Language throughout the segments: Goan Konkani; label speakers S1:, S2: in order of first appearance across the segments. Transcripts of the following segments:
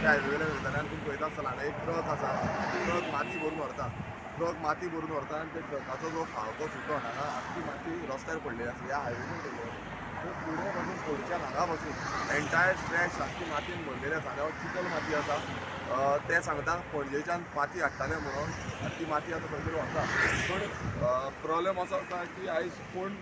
S1: म्हापशें हायवे वयल्यान वयताले आनी तुमी पळयता आसतला हांगा एक ट्रक आसा. ट्रक माती भरून व्हरता, ट्रक माती भरून व्हरता आनी त्या ट्रकाचो जो फावको सुटोन हांगा आख्खी माती रस्त्यार पडलेली आसा. ह्या हायवेचेर पडलेली आसा. सो फुडें पासून फोडच्यान हांगा पासून एंटायर स्ट्रेच सारकी मातयेन भरलेली आसा. हांगा चिखल माती आसा. ते सांगता पणजेच्यान माती हाडटाले म्हणून आनी ती माती आतां खंय तरी व्हरता. पूण प्रॉब्लेम असो आसा की आयज कोण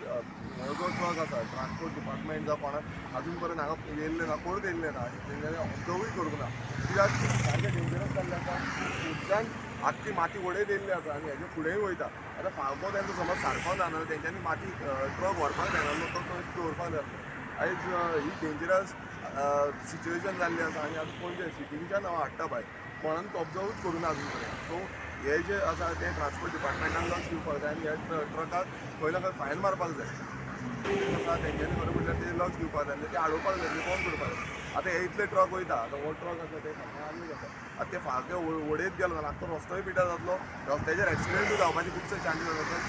S1: हो जो ट्रक आसा, ट्रान्सपोर्ट डिपार्टमेंट जावं कोणाक अजून पर्यंत हांगा येयल्ले ना, कोणूच येयल्ले ना आनी तेंच्यांनी ऑब्जर्वूय करूंक ना, कित्याक सारकें डेंजरस जाल्लें आसा. फुडच्यान आख्खी माती वडयत येयल्ली आसा आनी हेजे फुडेंय वयता. आतां फावको तेंचो समज सारको ना जाल्यार तेंच्यांनी माती ट्रक व्हरपाक जायना आसलो, तो थंय दवरपाक जाय आसलो. आयज ही डेंजरस सिच्युएशन जाल्ली आसा आनी आतां पणजे सिटींच्यान हांव हाडटा भायर, कोणाकूच ऑब्जर्वूच करूं ना अजून पर्यंत. सो हे जे आसा ते ट्रान्सपोर्ट डिपार्टमेंटान लक्ष दिवपाक जाय आनी ह्या ट्रकाक खंय ना खंय फायन मारपाक जाय. पुलीस आसा, तेंच्यांनी खरें म्हणल्यार ते लक्ष दिवपाक जाय आनी ते आडोवपाक जाय, ते बंद करपाक जाय. आतां हे इतले ट्रक वयता, आतां हो ट्रक आसा ते सामके आनी आसा. आतां ते फावके वडयत गेलो जाल्यार आख्खो रस्तोय पिड्ड्यार जातलो, रस्त्याचेर एक्सिडेंटूय जावपाचे खुबशे चान्सीस आसात.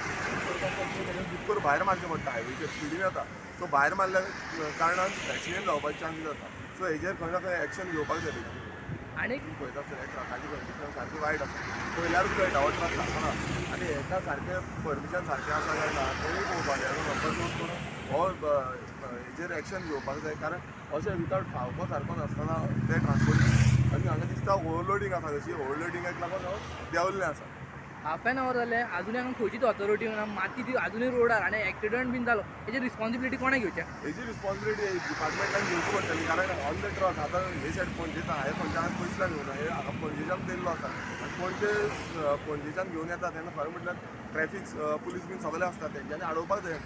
S1: बुक्कर भायर मारचें पडटा, हायवेचेर स्पिडीन येता, सो भायर मारल्या कारणान एक्सिडेंट जावपाचे चान्सीस आसा. सो हेजेर खंय ना खंय एक्शन घेवपाक जाय तेंच्यांनी.
S2: आनी
S1: तुमी पळयता आसतले, ट्रकाची कंडिशन सारकी वायट आसा. पळयल्यारूच कळटा हो ट्रक सारको ना आनी हेका सारकें परमिशन सारकें आसा काय ना तेंय पळोवपाक जाय. नंबर नोट करून हो हेजेर एक्शन घेवपाक जाय, कारण अशें विदाउट फावको सारको नासतना ते ट्रान्सपोर्ट आनी हांगा दिसता ओवरलोडींग आसा, तशी ओवरलोडिंगाक लागून हो देंवल्लें आसा.
S2: हाफ एन our जालें, अजुनूय हांगा खंयचीच ऑथॉरिटी ना. माती ती अजुनूय रोडार आनी एक्सिडंट बीन जालो, हेजी रिस्पॉन्सिबिलिटी कोणें घेवचें?
S1: हेजी रिस्पॉन्सिबिलिटी डिपार्टमेंटान घेवची पडटली, कारण ऑन the truck आतां हे सायड पणजेच्यान, हांवें खंयच्यान पयसल्यान घेवना, हे हांगा पणजेच्यान येयल्लो आसा आनी पणजे पणजेच्यान घेवन येता तेन्ना खरें म्हटल्यार ट्रॅफीक पुलीस बीन सगळे आसता, तेंच्यांनी आडोवपाक जाय.